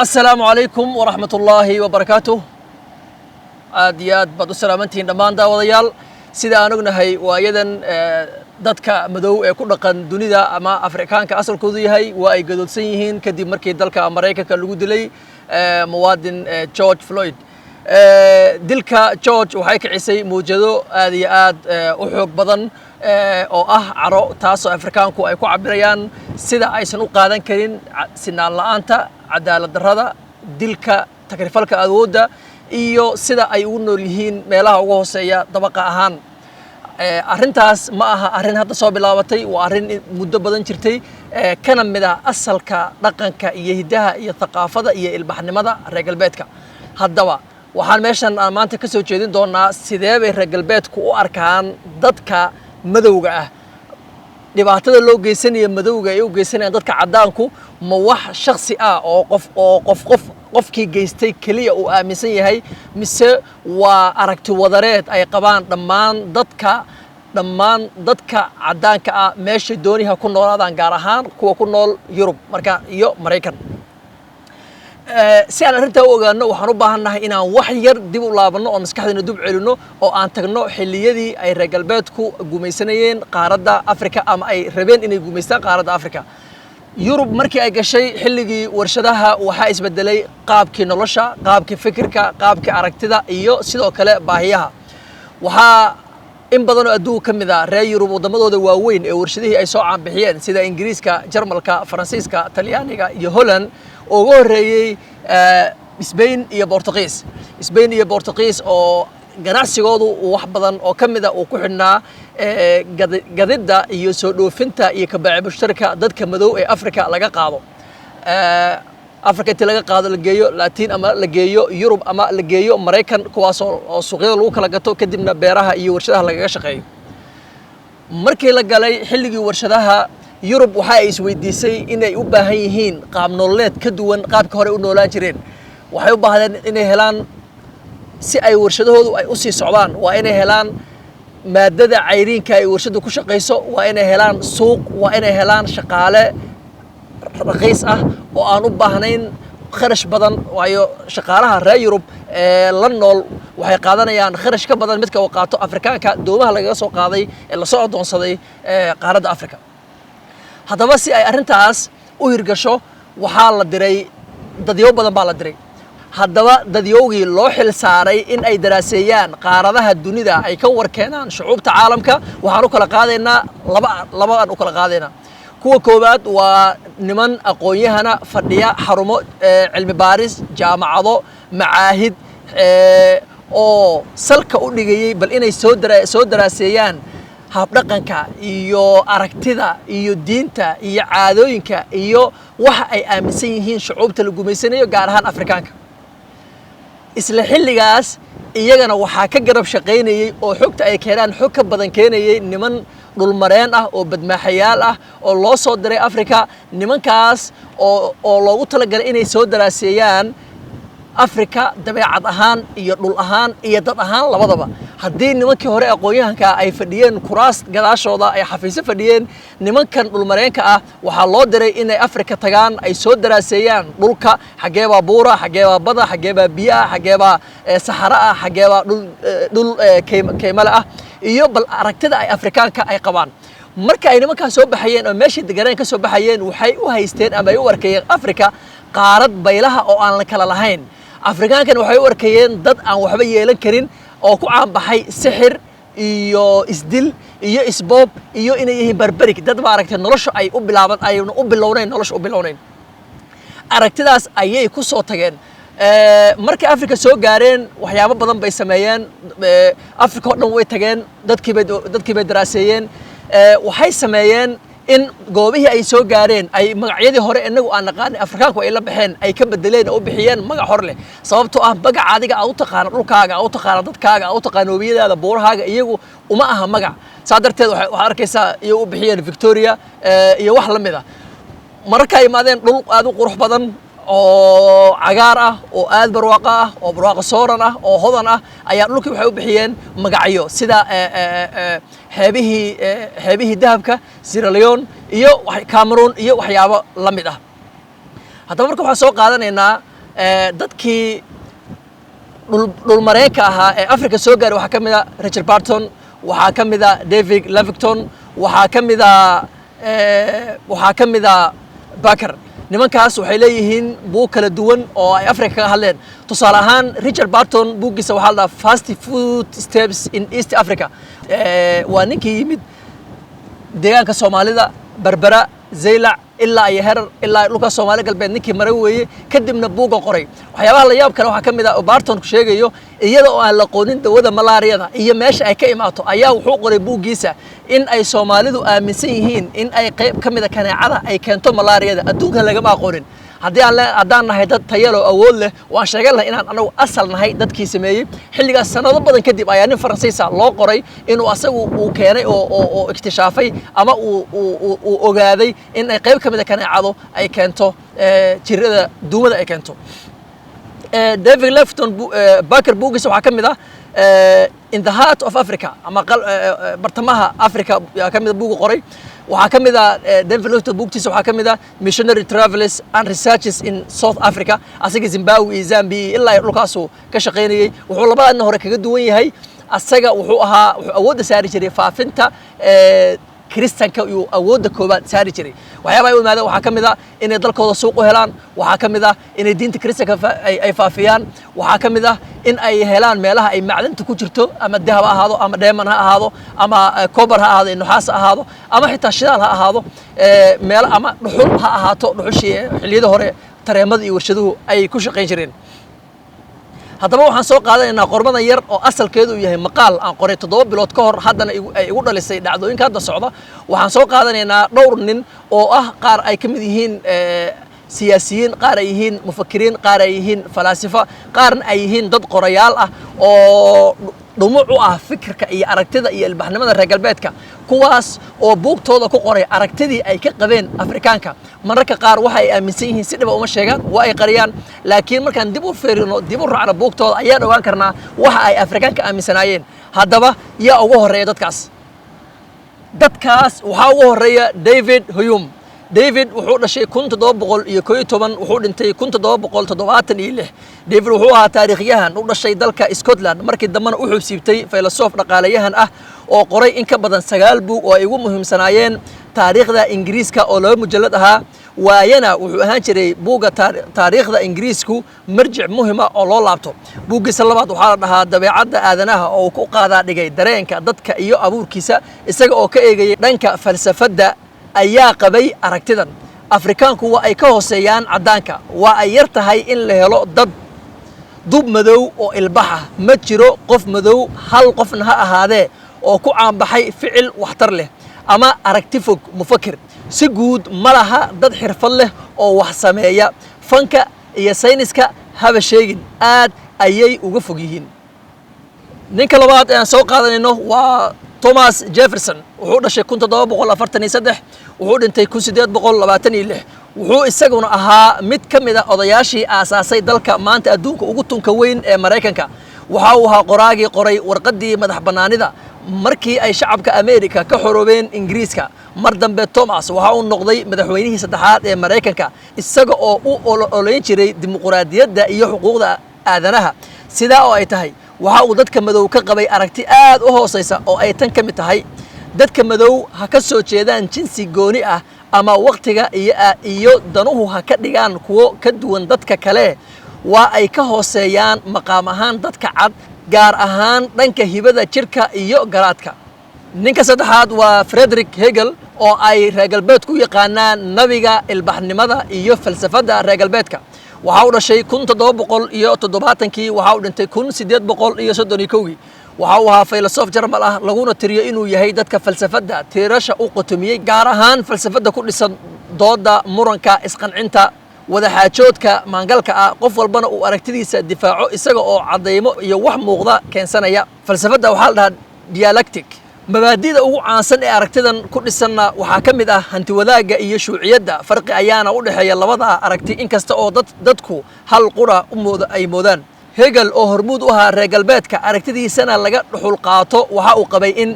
Asalaamu calaykum waraxmat ullaahi wabarakaatuh. Aad iyo aad baad u salaamantihiin dhammaan daawadayaal. Sida aan ognahay, waayadan dadka madow ee ku dhaqan dunida ama Afrikaanka asalkoodu yahay waa ay gadoodsan yihiin kadib markii dalka Maraykanka lagu dilay muwaadin George Floyd. Dilka George waxay kicisay mawjado aad iyo aad u xoog badan oo ah caro, taasoo Afrikaanku ay ku cabirayaan sida aysan u qaadan karin sinaan la'aanta, cadaalad darrada, dilka, takrifalka awoodda iyo sida ay ugu nool yihiin meelaha ugu hooseeya dabaqa ahaan. Arrintaas ma aha arrin hadda soo bilaabatay, waa arrin muddo badan jirtay, kana mid ah asalka dhaqanka iyo hiddaha iyo thaqaafada iyo ilbaxnimada reer galbeedka. Haddaba waxaan meeshan aan maanta ka soo jeedin doonaa sidee bay reer galbeedku u arkaan dadka madowga ah. Dhibaatada loo geysanaya madowga ay u geysanayaan dadka caddaanku ma wax shaksi ah oo qof oo qof qof qofkii geystay keliya uu aaminsan yahay, mise waa aragti wadareed ay qabaan dhammaan dadka caddaanka ah meesha dooniha ku noolaadaan, gaar ahaan kuwa ku nool Yurub marka iyo Maraykan? Si aan arrintaa u ogaano, waxaan u baahannahay inaan wax yar dib u laabanno oo maskaxdeena dib celinno oo aan tagno xilliyadii ay reer galbeedku gumaysanayeen qaaradda Africa ama ay rabeen inay gumaystaan qaaradda Africa. Yurub markii ay gashay xilligii warshadaha, waxaa isbedelay qaabkii nolosha, qaabkii fikirka, qaabkii aragtida iyo sidoo kale baahiyaha. Waxaa in badan oo adduunka ka mid ah reer Yurub waddamadooda waaweyn ee warshadihii ay soo caanbixiyeen, sida Ingiriiska, Jarmalka, Faransiiska, Talyaaniga iyo Holland, oo uga horreeyey Sbain iyo Bortuqiis. Sbain iyo Bortuqiis oo ganacsigoodu uu wax badan oo ka mida uu ku xidhnaa gadidda iyo soo dhoofinta iyo kabaaci mushtarka dadka madow ee Africa laga qaado. Africa intii laga qaado la geeyo Latin ama la geeyo Yurub ama la geeyo Maraykan, kuwaasoo oo suuqyada lagu kala gato, kadibna beeraha iyo warshadaha lagaga shaqeeyo. Markii la galay xilligii warshadaha, Yurub waxa ay isweydiisay inay u baahan yihiin qaab nololeed ka duwan qaabka hore u noolaan jireen. Waxay u baahdeen inay helaan, si ay warshadahoodu ay u sii socdaan, waa inay helaan maadada cayriinka ay warshaddu ku shaqayso, waa inay helaan suuq, waa inay helaan shaqaale raqiis ah oo aan u baahnayn kharash badan, waayo shaqaalaha reer Yurub ee la nool waxay qaadanayaan kharash ka badan midka uu qaato Afrikaanka doomaha lagaga soo qaaday ee lasoo addoonsaday ee qaaradda Africa. Haddaba si ay arrintaas u hirgasho, waxaa la diray dadyo badan baa la diray. Haddaba dadyowgii loo xil saaray in ay daraaseeyaan qaaradaha dunida, ay ka warkeenaan shucuubta caalamka, waxaan u kala qaadaynaa laba labaan u kala qaadaynaa. Kuwa koowaad waa niman aqoon-yahana fadhiya xarumo cilmi baaris, jaamacado, macaahid, oo salka u dhigayey bal inay soo daraaseeyaan habdhaqanka iyo aragtida iyo diinta iyo caadooyinka iyo waxa ay aaminsan yihiin shucuubta la gumaysanayo, gaar ahaan Afrikaanka. Isla xilligaas iyagana waxaa ka garab shaqaynayey oo xogta ay keenaan xog ka badan keenayey niman dhulmareen ah oo badmaaxayaal ah oo loo soo diray Africa, nimankaas oo loogu talagalay inay soo daraaseeyaan Africa dabeecad ahaan iyo dhul ahaan iyo dad ahaan labadaba. Haddii nimankii hore aqoon-yahanka ay fadhiyeen kuraas gadaashooda, ay xafiisyo fadhiyeen, nimankan dhulmareenka ah waxaa loo diray inay Africa tagaan, ay soo daraaseeyaan dhulka: xaggee baa buura, xaggee baa bada, xaggee baa biyo ah, xaggee baa saxara ah, xaggee baa dhul keymale ah, iyo bal aragtida ay Afrikaanka ay qabaan. Marka ay nimankaas soo baxayeen oo meeshay deganeen ka soo baxayeen, waxay u haysteen ama ay u arkayeen Africa qaarad baylaha oo aan la kala lahayn. Afrikaankan waxay u arkayeen dad aan waxba yeelan karin oo ku caanbaxay sixir iyo isdil iyo isboob iyo inay yihiin barbaric, dad maaragtay nolosha ay u bilaaban ayna u bilownayn, nolosha u bilownayn. Aragtidaas ayay ku soo tageen. Markay Africa soo gaareen, waxyaabo badan bay sameeyeen. Africa oo dhan way tageen, dadkii bay daraaseeyeen. Waxay sameeyeen in goobihii ay soo gaareen ay magacyadii hore inagu aan naqaanay Afrikaanku ay la baxeen ay ka bedeleen oo u bixiyeen magac hor leh, sababtoo ah magaca adiga aad u taqaana dhulkaaga, aad u taqaana dadkaaga, aad u taqaana webiyadaada, buurahaaga, iyagu uma aha magac. Saa darteed waxaad arkaysaa iyagu u bixiyeen Victoria iyo wax la mid ah. Mararka ay imaadeen dhul aad u qurux badan oo cagaar ah oo aad barwaaqo ah oo barwaaqo sooran ah oo hodan ah ayaa dhulkii waxay u bixiyeen magacyo, sida xeebihii dahabka, Sierra Leone iyo Cameroon iyo waxyaabo la mid ah. Haddaba marka waxaan soo qaadanaynaa Dadkii dhulmareenka ahaa ee Africa soo gaaray waxaa ka mid a Richard Burton, waxaa ka mid a David Livingstone, waxaa ka mid a Baker. Nimankaas waxay leeyihiin buug kala duwan oo ay Africa kaga hadleen. Tusaale ahaan, Richard Burton buuggiisa waxaa la dhahaa First Footsteps in East Africa. Waa ninkii yimid deegaanka Soomaalida, Berbera, Zaylac ilaa iyo Herar, ilaa dhulka Soomaali Galbeed ninkii maray weeye, kadibna buugga qoray. Waxyaabaha la yaab kale waxaa ka mid ah oo Barton sheegayo, iyada oo aan la qonin dawada malaariyada iyo meesha ay ka imaato, ayaa wuxuu qoray buuggiisa in ay Soomaalidu aaminsan yihiin in ay qayb ka mid a kaneecada ay keento malaariyada. Adduunkan lagama aqoonin. Haddii aan haddaan nahay dad tayalo awood leh, waan sheegan lahay inaan anagu asal nahay dadkii sameeyey. Xilligaas sanado badan kadib ayaa nin Faransiisa loo qoray inuu asagu uu keenay oo iktishaafay ama uu ogaaday in ay qayb ka mid a kaneecadu ay keento jirada duumada ay keento. David Livingstone Baker buuggiisa waxaa ka mid ah In the Heart of Africa ama bartamaha Africa yaa ka mid a buugu qoray. Waxaa ka mid ah David Livingstone buugtiisa waxaa ka mid ah Missionary Travels and Researches in South Africa. Asaga Zimbabwe iyo Zambia iyo ilaa iyo dhulkaasuu ka shaqaynayey. Wuxuu labada nin hore kaga duwan yahay, asaga wuxuu ahaa, wuxuu awoodda saari jiray faafinta Kiristanka iyuu awoodda koowaad saari jiray. Waxyaabaha ay u imaadeen waxaa ka mid ah inay dalkooda suuq u helaan, waxaa ka mid ah inay diinta Kiristanka ay faafiyaan, waxaa ka mid ah in ay helaan meelaha ay macdanta ku jirto, ama dahab ha ahaado, ama dheeman ha ahaado, ama copper ha ahaado, nuxaas ha ahaado, ama xitaa shidaal ha ahaado, meelo ama dhuxul ha ahaato, dhuxushii xilliyada hore tareemada iyo warshaduhu ay ku shaqayn jireen. Haddaba waxaan soo qaadanaynaa qormadan yar oo asalkeedu uu yahay maqaal aan qoray 7 bilood ka hor, haddana ay igu dhalisay dhacdooyinka hadda socda. Waxaan soo qaadanaynaa dhowr nin oo ah qaar ay ka mid yihiin siyaasiyiin, qaar ay yihiin mufakiriin, qaar ay yihiin falaasifa, qaarna ay yihiin dad qorayaal ah oo dhumuc u ah fikirka iyo aragtida iyo ilbaxnimada reer galbeedka, kuwaas oo buugtooda ku qoray aragtidii ay ka qabeen Afrikaanka. Mararka qaar waxa ay aaminsan yihiin si dhiba uma sheegaan, waa ay qariyaan, laakiin markaan dib u fiirino, dib u raacno buugtooda, ayaan ogaan karnaa waxa ay Afrikaanka aaminsanaayeen. Haddaba yaa ugu horreeya dadkaas? Dadkaas waxaa ugu horreeya David Hume. David wuxuu dhashay 1711, wuxuu dhintay 1776. David wuxuu ahaa taariikhyahan u dhashay dalka Scotland, markii dambena u xubsiibtay filosof dhaqaalayahan ah oo qoray in ka badan sagaal buug oo ay ugu muhiimsanaayeen Taariikhda Ingiriiska oo laba mujallad ahaa. Waayana wuxuu ahaan jiray buugga Taariikhda Ingiriisku marjic muhima oo loo laabto. Buuggiisa labaad waxaa la dhahaa Dabeecadda Aadanaha, oo uu ku qaadaa dhigay dareenka dadka iyo abuurkiisa isaga oo ka eegayay dhanka falsafadda, ayaa qabay aragtidan: Afrikaanku waa ay ka hooseeyaan caddaanka, waa ay yar tahay in la helo dad dub madow oo ilbax ah, ma jiro qof madow, hal qofna ha ahaadee, oo ku caanbaxay ficil waxtar leh ama aragti fog. Mufakir si guud ma laha dad xirfad leh oo wax sameeya, fanka iyo sayniska haba sheegin, aad ayay uga fog yihiin. Ninka labaad ee aan soo qaadanayno waa Thomas Jefferson. Wuxuu dhashay 1743, wuxuu dhintay 1826. Wuxuu isaguna ahaa mid ka mid a odayaashii aasaasay dalka maanta adduunka ugu tunka weyn ee Maraykanka. Waxa uu ahaa qoraagii qoray warqaddii madax bannaanida markii ay shacabka Amerika ka xoroobeen Ingiriiska. Mar dambe Thomas waxa uu noqday madaxweynihii saddexaad ee Maraykanka, isaga oo u ololeyn jiray dimuqraadiyadda iyo xuquuqda aadanaha. Sidaa oo ay tahay, waxa uu dadka madow ka qabay aragti aad u hoosaysa, oo ay tan ka mid tahay: dadka madow ha ka soo jeedaan jinsi gooni ah ama wakhtiga iyo danuhu ha ka dhigaan kuwo ka duwan dadka kale, waa ay ka hooseeyaan maqaam ahaan dadka cad, gaar ahaan dhanka hibada jirka iyo garaadka. Ninka saddexaad waa Frederick Hegel, oo ay reer galbeedku u yaqaanaan nabiga ilbaxnimada iyo falsafadda reer galbeedka. Waxa uu dhashay 1770-kii, waxa uu dhintay 1831-kii. Waxa uu ahaa filosof Jarmal ah, laguna tiriyo inuu yahay dadka falsafadda tiirasha u qotomiyey, gaar ahaan falsafadda ku dhisan dooda, muranka, isqancinta, wadaxaajoodka maangalka ah, qof walbana uu aragtidiisa difaaco isaga oo caddaymo iyo wax muuqda keensanaya. Falsafadda waxaa la dhahaa dialectic. Mabaadida ugu caansan ee aragtidan ku dhisanna waxaa ka mid ah hantiwadaagga iyo shuuciyadda. Farqi ayaana u dhexeeya labada aragti, inkasta oo dadku hal qura u mooda ay moodaan. Hegel, oo hormuud u ahaa reer galbeedka, aragtidiisana laga dhuxul qaato, waxa uu qabay in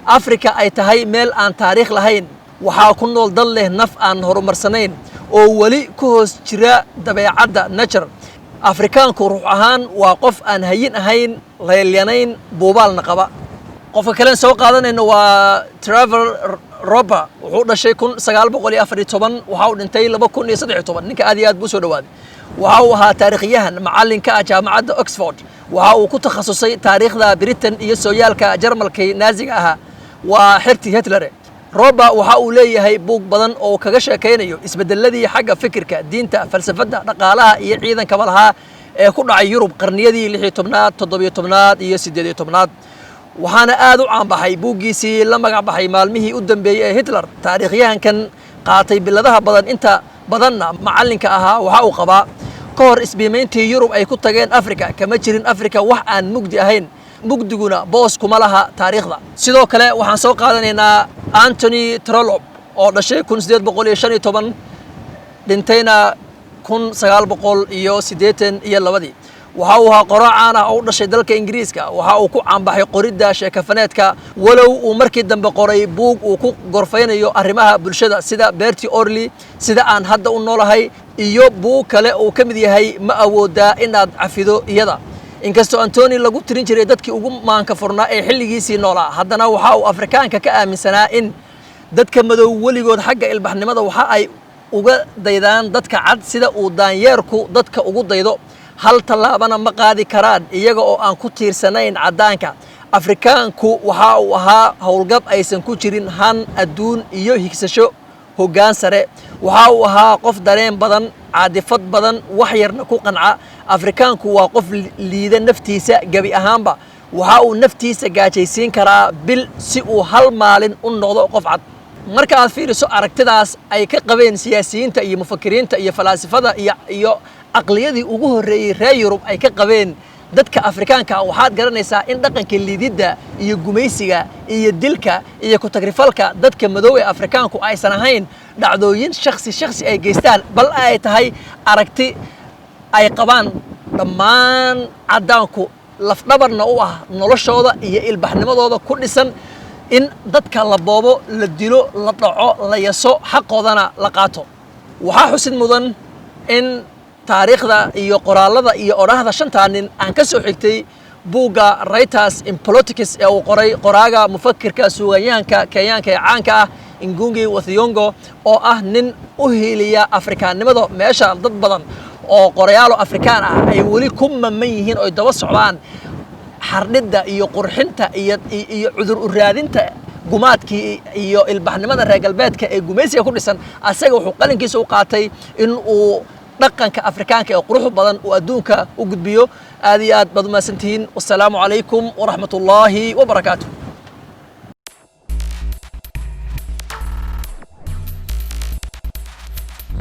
Afrika ay tahay meel aan taariikh lahayn. Waxaa ku nool dad leh naf aan horumarsanayn oo weli ku hoos jira dabeecadda, nature. Afrikaanku ruux ahaan waa qof aan hayin ahayn, laylyanayn, buubaalna qaba. Qofka kalen soo qaadanayno waa Trevor Roper. Wuxuu dhashay 1914, waxa uu dhintay 2013. Ninka aad iyo aad buu soo dhawaaday. Waxa uu ahaa taariikhyahan, macallinka ah jaamacadda Oxford. Waxa uu ku takhasusay taariikhda Britain iyo sooyaalka Jarmalkii Naaziga ahaa, waa xertii Hitlere. Roper waxa uu leeyahay buug badan oo kaga sheekaynayo isbedeladii xagga fikirka, diinta, falsafadda, dhaqaalaha iyo ciidankaba lahaa ee ku dhacay Yurub qarniyadii 16aad, 17aad iyo 18aad. Waxaana aad u caanbaxay buuggiisii la magac baxay Maalmihii u Dambeeyey ee Hitler. Taariikhyahankan qaatay biladaha badan, inta badanna macallinka ahaa, waxa uu qabaa ka hor isbiimayntii Yurub ay ku tageen Afrika, kama jirin Afrika wax aan mugdi ahayn, mugdiguna boos kuma laha taariikhda. Sidoo kale waxaan soo qaadanaynaa Antony Trollope oo dhashay 1815, dhintayna 1982-dii. Waxa uu ahaa qoro caan ah oo u dhashay dalka Ingiriiska. Waxa uu ku caanbaxay qoridda sheekafaneedka, walow uu markii dambe qoray buug uu ku gorfaynayo arrimaha bulshada, sida Beertii Orley, Sida Aan Hadda u Noolahay, iyo buug kale uu ka mid yahay Ma Awoodaa Inaad Cafido Iyada. Inkastoo Antony lagu tirin jiray dadkii ugu maanka furnaa ee xilligiisii noolaa, haddana waxa uu Afrikaanka ka aaminsanaa in dadka madow weligood xagga ilbaxnimada waxa ay uga daydaan dadka cad sida uu daanyeerku dadka ugu daydo. Hal tallaabana ma qaadi karaan iyaga oo aan ku tiirsanayn caddaanka. Afrikaanku waxa uu ahaa howlgab aysan ku jirin han adduun iyo higsasho hoggaan sare. Waxa uu ahaa qof dareen badan, caadifad badan, wax yarna ku qanca. Afrikaanku waa qof liida naftiisa gebi ahaanba. Waxa uu naftiisa gaajaysiin karaa bil si uu hal maalin u noqdo qof cad. Marka aad fiiriso aragtidaas ay ka qabeen siyaasiyiinta iyo mufakiriinta iyo falaasifada iyo caqliyadii ugu horreeyey reer Yurub ay ka qabeen dadka Afrikaanka ah, waxaad garanaysaa in dhaqanka liididda iyo gumaysiga iyo dilka iyo ku-tagrifalka dadka madow ee Afrikaanku aysan ahayn dhacdooyin shakhsi shakhsi ay geystaan, bal ay tahay aragti ay qabaan dhammaan caddaanku, lafdhabarna u ah noloshooda iyo ilbaxnimadooda ku dhisan in dadka la boobo, la dilo, la dhaco, la yaso, xaqoodana la qaato. Waxaa xusid mudan in taariikhda iyo qoraallada iyo odhahda shantaa nin aan ka soo xigtay buugga Writers in Politics ee uu qoray qoraaga, mufakirka, suugaanyahanka Kenyaanka ee caanka ah Ngugi wa Thiong'o, oo ah nin u hiiliya Afrikaannimada, meesha dad badan oo qorayaalo Afrikaan ah ay weli ku maman yihiin oy daba socdaan xardhidda iyo qurxinta iyo cudur u raadinta gumaadkii iyo ilbaxnimada reer galbeedka ee gumaysiga ku dhisan. Asaga wuxuu qalinkiisa u qaatay in uu dhaqanka Afrikaanka ee quruxda badan uu adduunka u gudbiyo. Aad iyo aad baad umahadsantihiin. Wasalaamu calaykum waraxmat ullaahi wabarakaatu.